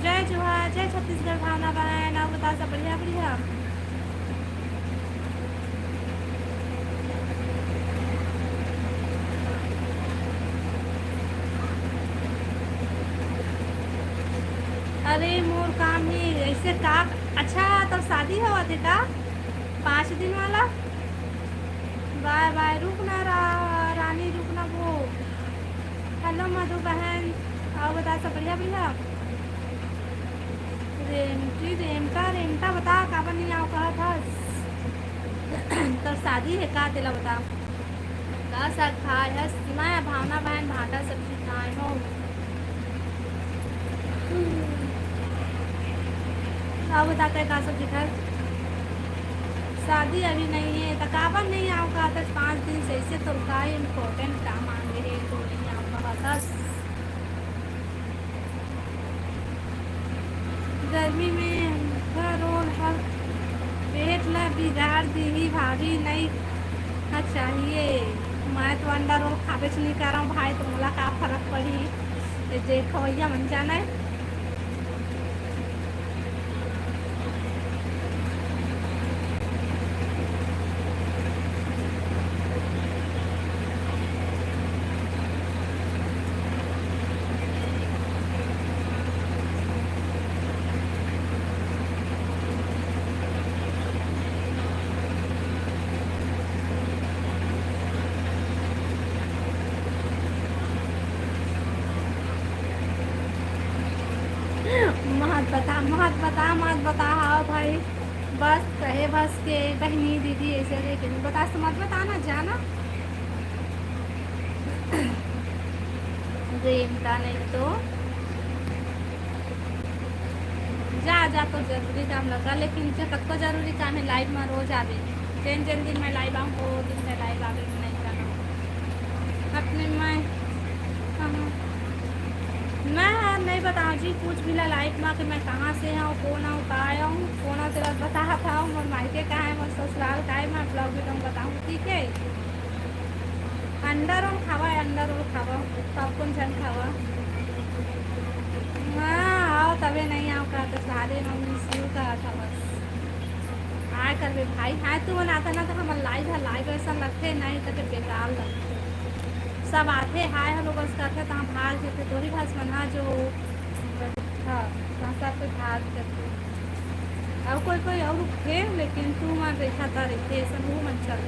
जय जोहार, जय छत्तीसगढ़ भावना बहन। अउ बता, सब बढ़िया, बढ़िया? अरे मोर काम ही ऐसे का। अच्छा, तब शादी होवत हे का? पाँच दिन वाला? बाय बाय, रुक ना रा-, रानी, रुक ना वो। हेलो मधु बहन, अउ बता, सब बढ़िया, बढ़िया? रेमटी, रेमटा, रेमटा बता, काबर नहीं आओ कहत हस? तब शादी है का, तेला बता। का साग खाए हस? मैं भावना बहन भाटा सब्जी खाए हो। अब बताते हैं का सब्जी खाए। शादी अभी नहीं है, तो काबर नहीं आओ का? दस पाँच दिन से ऐसे तो का important काम आ गए हैं, तो नहीं आओ का? बस। गर्मी में अंडा रोल ह पेट ला बिगाड़ दीही भाभी, नहीं चाहिए। मैं तो अंडा रोल खाबेच नहीं करंव भाई, तो मोला का फर्क पड़ी, ये जे खवैया मन जाना है। मत बता, मत बता, मत बता। हाँ भाई, बस कहे बस के बहनी दीदी ऐसे रे के बता, मत बताना, जाना। रेमटा नहीं तो जा, जा, तो जरूरी काम लगा, लेकिन जे कतको जरूरी काम है, लाइव में रोज आवे। जेन जेन दिन मैं लाइव आऊँ, वो दिन मैं लाइव आवे, नहीं जाना। अपने मैं, हाँ, हाँ। मैं यार नहीं बताऊँ जी, कुछ भी ला लाइव में कि मैं कहाँ से हूँ, कौन हूँ, का हूँ, कौन हूँ, तेरा बता था, मोर मायके का है, मोर ससुराल का है, मैं ब्लॉग भी तुम बताऊँ, ठीक है? अंडा रोल खावा, अंडा रोल खावा, पॉपकॉर्न झन खावा। हाँ, आओ तबे नहीं आओ का, तो सारे हम मिस यू का था बस। हाय करबे भाई, हाय तू मन आता ना तो हमर लाइव है, लाइव ऐसा लगते नहीं तो फिर बेकार लगते। सब आते हाय हेलो बस करते तो हम भाग जेते, तोरी भास मन हा जो, हाँ, हाँ, सब कोई भाग करते। अउ कोई कोई अउ रुकथे, लेकिन तू मन रेखा त रहिथे, समूह मन चल।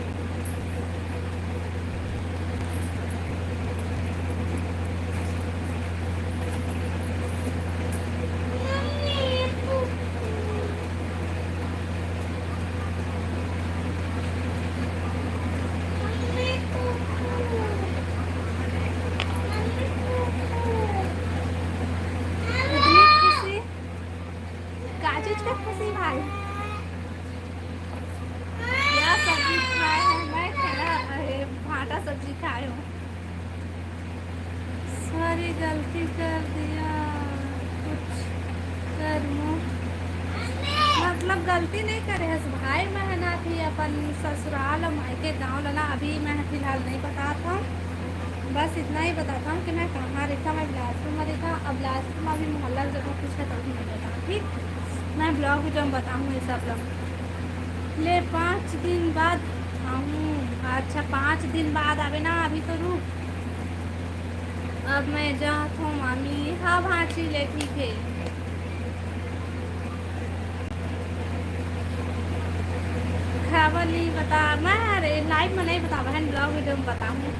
इतनी खुशी, का चीज का खुशी भाई? क्या सब्जी खाए हैं? मैं खाना, अरे, भाटा सब्जी खाए हूँ। सॉरी, गलती कर दिया, कुछ कर मो-, मतलब, गलती नहीं करे हस भाई, मैं है ना अभी अपन ससुराल और मायके गाँव ला ना, अभी मैं फिलहाल नहीं बतात हूँ। बस इतना ही बताता हूँ कि मैं कहाँ रहता, मैं बिलासपुर में रहता, अब बिलासपुर में अभी मोहल्ला जगह कुछ है तो भी नहीं बताऊँ, ठीक? मैं ब्लॉग भी जब बताऊँ ये सब लोग। ले पाँच दिन बाद अच्छा, पाँच दिन बाद आबे ना, अभी तो रुक। अब मैं जात हूँ मामी। हाँ भांची ले, ठीक है। खबर नहीं बता, मैं अरे लाइव में नहीं बता बहन, ब्लॉग वीडियो में बताऊँ।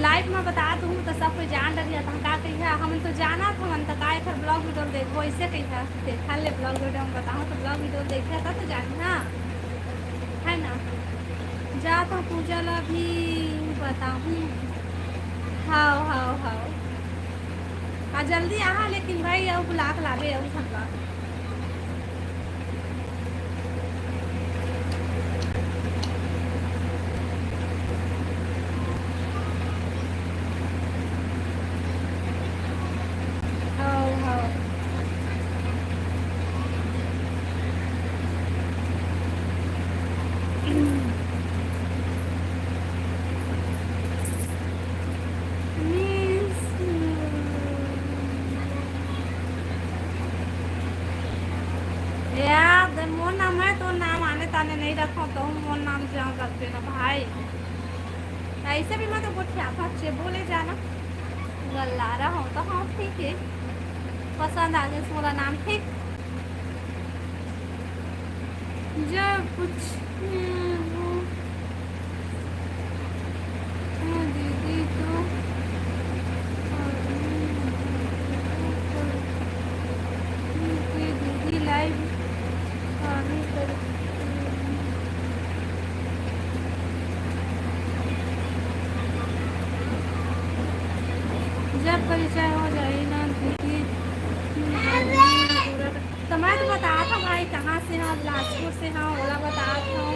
लाइव में बता दूँ तो सब कोई जान डरिया था, का कहिया हम तो जाना था मन तो का एकर ब्लॉग वीडियो में देखबो, ऐसे कहिया देखा ले ब्लॉग वीडियो में बताऊँ तो ब्लॉग वीडियो में देखा था तो जानी ना, है ना। जात हूँ पूजा ला भी बताहूँ। हाव, हाव, हाव। आ, जल्दी आहा, लेकिन भाई, अउ बुला के लाबे, अउ संगवा। हाव, हाव। Miss you। यार, मोर नाम है, तो नाम आने ताने नहीं रखो, तो मोर नाम जान रखते ना भाई। ऐसे भी मैं तो गोठिया था, चे बोले जाना। गल्लारा हो तो हाँ, ठीक है। पसंद आ गया मोला नाम, ठीक। जब कुछ वो दीदी तो दीदी लाइव अभी कर जब परिचय हो जाए ना दीदी, पूरा तो मैं तो बतात हूँ भाई, कहाँ से हाँ, बिलासपुर से हाँ, ओला बतात हूँ,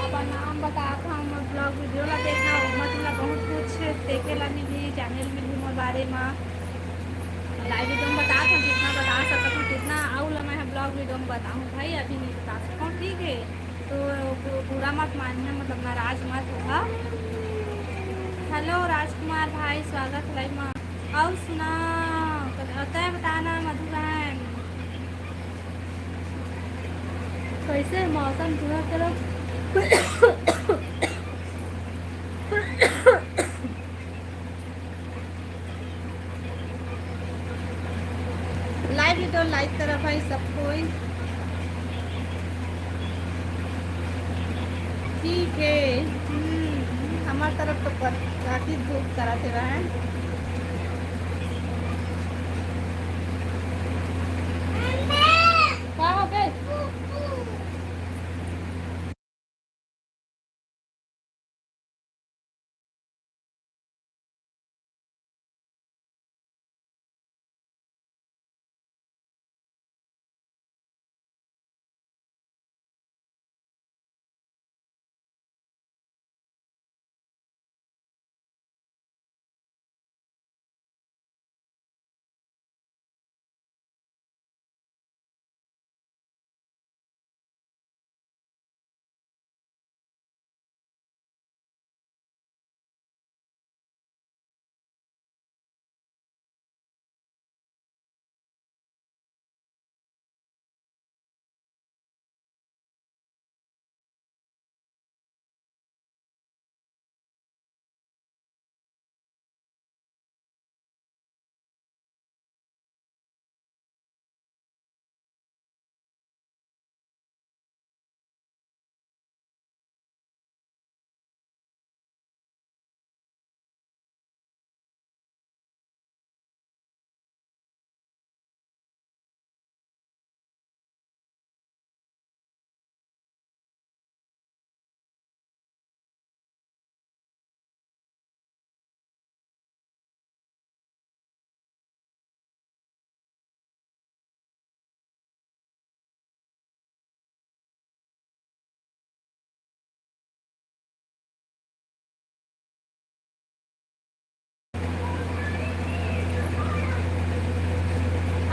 अपन नाम बतात हूँ, मोर ब्लॉग वीडियो ला देखना, ओमा तुमला बहुत कुछ देखे ला मिली, जाने ला मिली मोर बारे में। लाइव वीडियो में बतात हूँ, जितना बता सकत हूँ, जितना आऊ ला मैं ब्लॉग वीडियो में बताऊँ भाई, अभी नहीं बता सकूँ, ठीक है। तो बु-, बुरा मत मानिए, मतलब नाराज मत होगा। हेलो राजकुमार भाई, स्वागत है लाइव में। और सुना, तय बताना मधु बहन, कैसे मौसम तुम्हारे तरफ? लाइव वीडियो लाइक करा भाई सब कोई। ठीक है, हम्म, हमार तरफ तो पर-, काफी धूप करा थे बहन। का हो गए?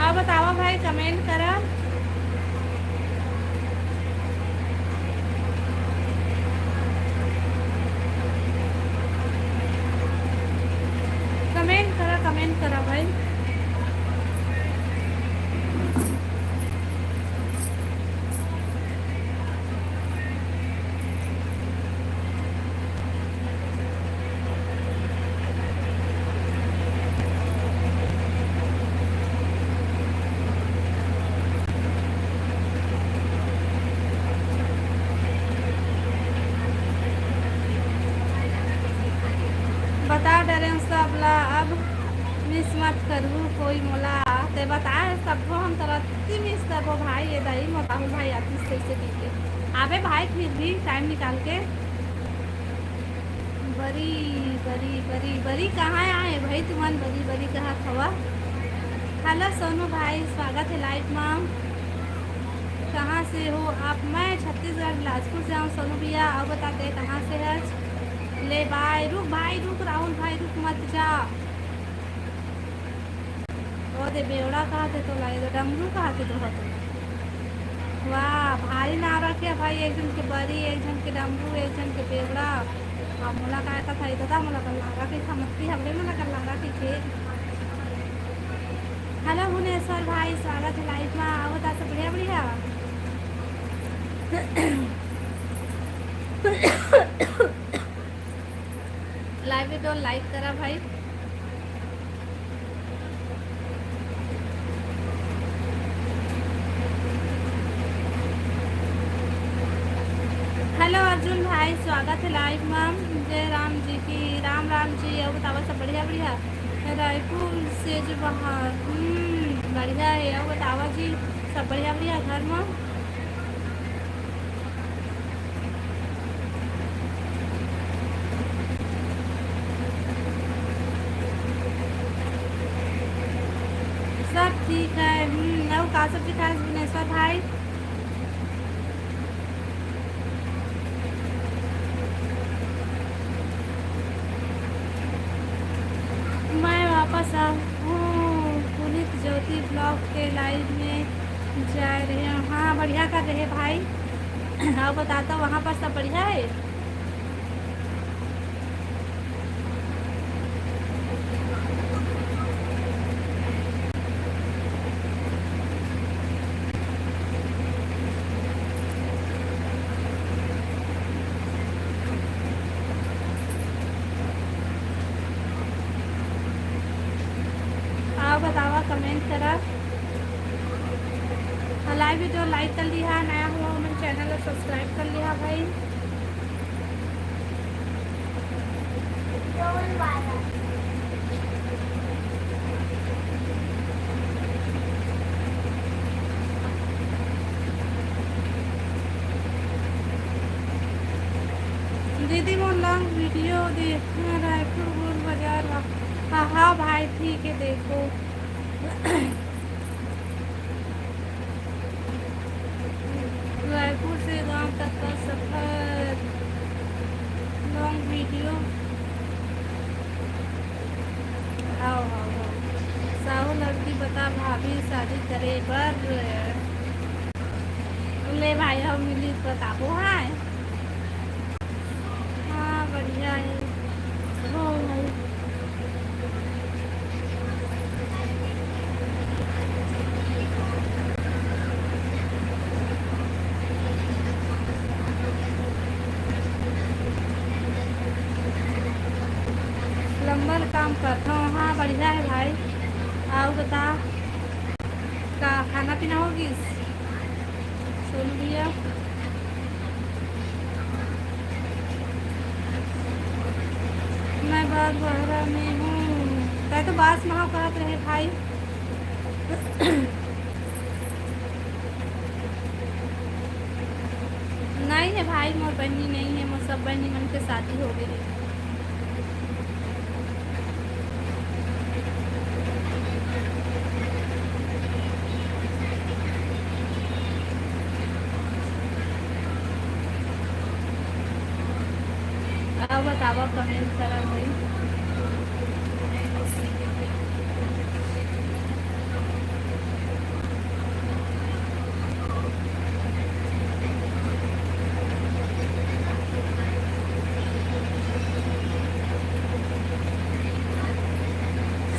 आप बतावा भाई, कमेंट करा। कमेंट करा, कमेंट करा भाई। बता डरेंव सब ला, अब मिस मत करहू कोई मोला। ते बताए सबको हम तरती मिस करबो भाई, ये दाई मोर राहुल भाई आतिस तइसे कहिके। आबे भाई फिर भी टाइम निकाल के। बरी, बरी, बरी, बरी कहाँ आए भाई तुमन, बरी, बरी कहत हवा। हेलो सोनू भाई, स्वागत है लाइव में। कहाँ से हो आप? मैं छत्तीसगढ़ बिलासपुर से हूँ सोनू भैया। अउ बता ते कहाँ से हच? ले बाय, रुक भाई रुक, राहुल भाई रुक, मत जा। ओ दे बेवड़ा कहा थे तो लाई, तो डमरू कहा थे तो हतो। वाह, भारी नारा के भाई, एक झन के बरी, एक झन के डमरू, एक झन के बेवड़ा। अब मोला का था, था दादा, मोला कल नारा के था, मत की हमरे मोला कल नारा के थे। हेलो भुवनेश्वर भाई, स्वागत है लाइव में। आओ, बता सब बढ़िया, बढ़िया। लाइव वीडियो लाइक करा भाई। हेलो अर्जुन भाई, स्वागत है लाइव में। जय राम जी की, राम राम जी। अउ बतावा सब बढ़िया, बढ़िया। रायपुर से जो बाहर, हम्म, बढ़िया है। अउ बतावा जी सब बढ़िया, बढ़िया घर में। सब ठीक है। हम्म, अउ का सब्जी खाए भुवनेश्वर भाई? मैं वापस आ हूँ पुनीत ज्योति ब्लॉग के लाइव में जा रहे हूँ। हाँ, बढ़िया कर रहे भाई। अउ बता तो, वहाँ पर सब बढ़िया है? आओ बतावा, कमेंट करा। लाइव वीडियो लाइक कर लिहा, नया हुआ मन चैनल ला सब्सक्राइब कर लिहा भाई। दीदी मोर लॉन्ग वीडियो देखना, रायपुर गोल बाजार वा। हाँ, हाँ भाई, ठीक है, देखो। रायपुर से गांव तक का सफर, लॉन्ग वीडियो। हाव, हाव, हाव। साहू लड़की बता भाभी शादी करे बर। ले भाई, हम मिली बताबो, हाँ। हाँ, बढ़िया है। हो भाई। प्लम्बर काम करथों। हाँ, बढ़िया है भाई। अउ बता, का खाना पीना हो गिस? सोनू भैया, मैं बात बहरा में हूँ। तै तो बास महा कहत रहे भाई। नहीं है भाई, मोर बहिनी नहीं है, मोर सब बहिनी मन के शादी हो गई। अउ बतावा, कमेंट करा भाई।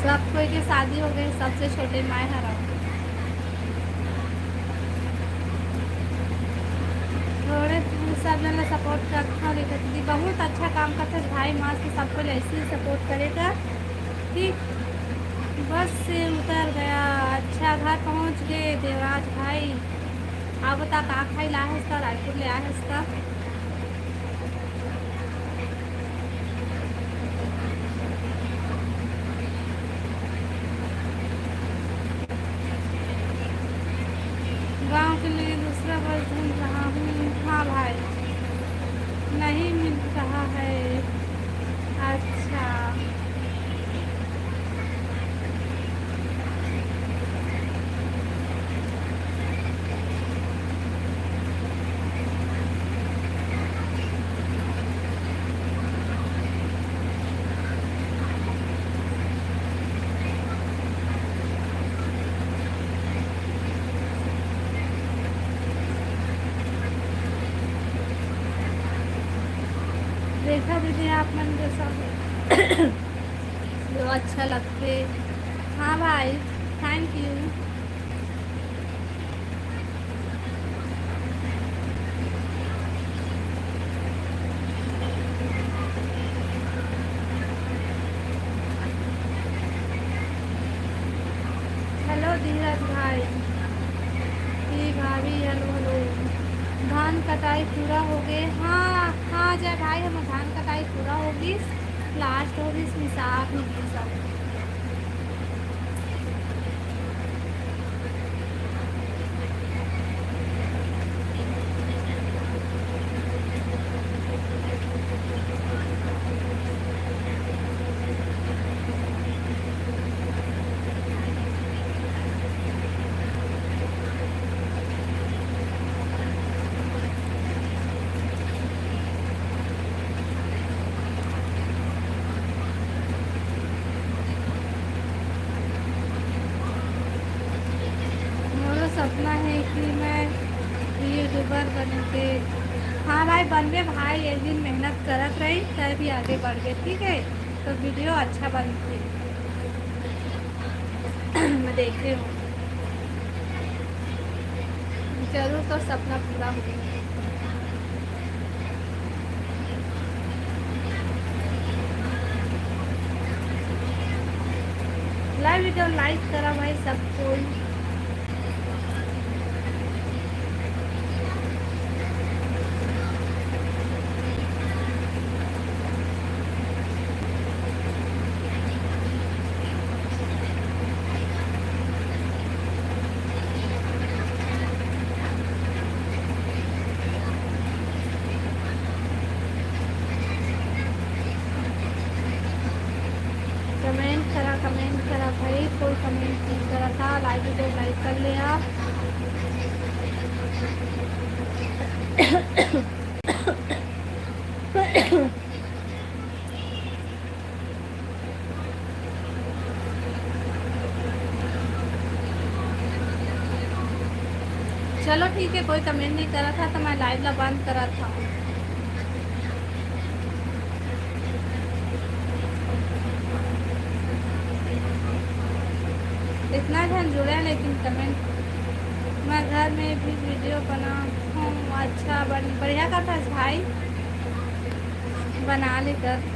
सब कोई के शादी हो गए, सबसे छोटे मैं हरव। थोड़े सब जन ला सपोर्ट करथव, रेखा दीदी बहुत अच्छा काम करथस भाई, मस्त सबको ऐसे ही सपोर्ट करेगा। ठीक, बस से उतर गया। अच्छा, घर पहुंच गए देवराज भाई। अब बता, का खाई ला हस का, रायपुर ले आ हस का? देखा दीदी, आप मन के सब जो अच्छा लगथे। हाँ भाई, thank you। हेलो धीरज भाई, ई भाभी, हेलो, हेलो। धान कटाई पूरा हो गए? हाँ, हाँ, जय भाई, हम धान कटाई पूरा हो गई, लास्ट हो गई, मिसा भी गई सब। मोरो सपना हे कि मैं यूट्यूबर बनते। हाँ भाई, बनबे भाई, एक दिन मेहनत करत रही, तब भी आगे बढ़बे, ठीक है? तो वीडियो अच्छा बनथे। मैं देखे हूँ, जरूर तो सपना पूरा होही। लाइव वीडियो लाइक करा भाई सब कोई। कमेंट करा, कमेंट करा भाई, कोई कमेंट नहीं करा था, लाइक तो लाइक कर ले आप। चलो ठीक है, कोई कमेंट नहीं करा था तो मैं लाइव ला बंद करा था। इतना झन जुड़े लेकिन कमेंट, मैं घर में भी वीडियो बना हूँ। अच्छा, बढ़िया करथस भाई, बना ले कर।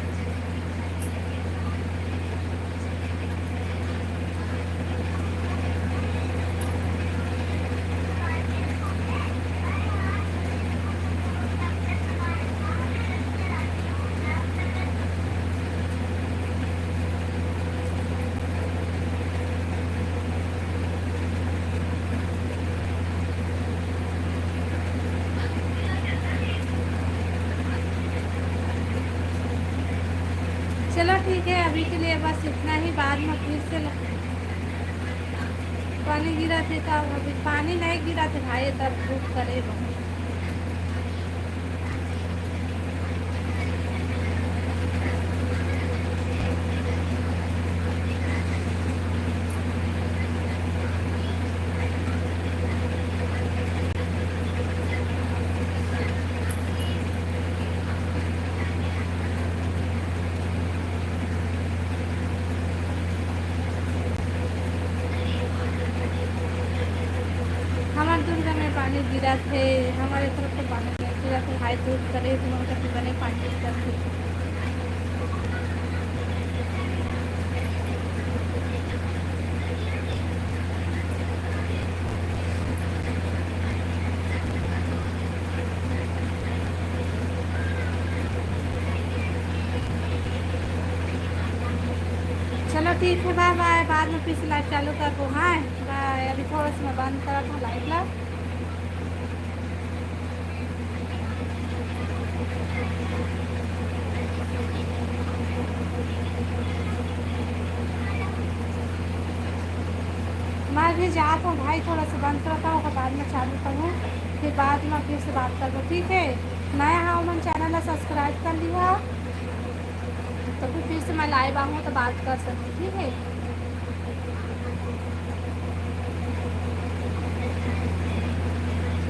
चलो ठीक है, अभी के लिए बस इतना ही। बाद में फिर से ल-, पानी गिरा थे, तब अभी पानी नहीं गिरा थे भाई, तब धूप करे बहुत। हमर दुर्गा में पानी गिरा थे, हमारे तरफ से पानी नहीं गिरा थे। हाय धूप करे, तुमन का बने पानी गिरा थे। चलो ठीक है, बाय बाय, बाद में फिर से लाइव चालू करबो। हाँ बाय, अभी थोड़ा सा मैं बंद करा था लाइव ला। मैं भी जात हूँ भाई, थोड़ा सा बंद करता हूँ, ओकर बाद में चालू करूँ, फिर बाद में फिर से बात करबो, ठीक है? नया है मन, चैनल ला सब्सक्राइब कर लिहा, तो फिर फिर से मैं लाइव आहूँ तो बात कर सकती, ठीक है?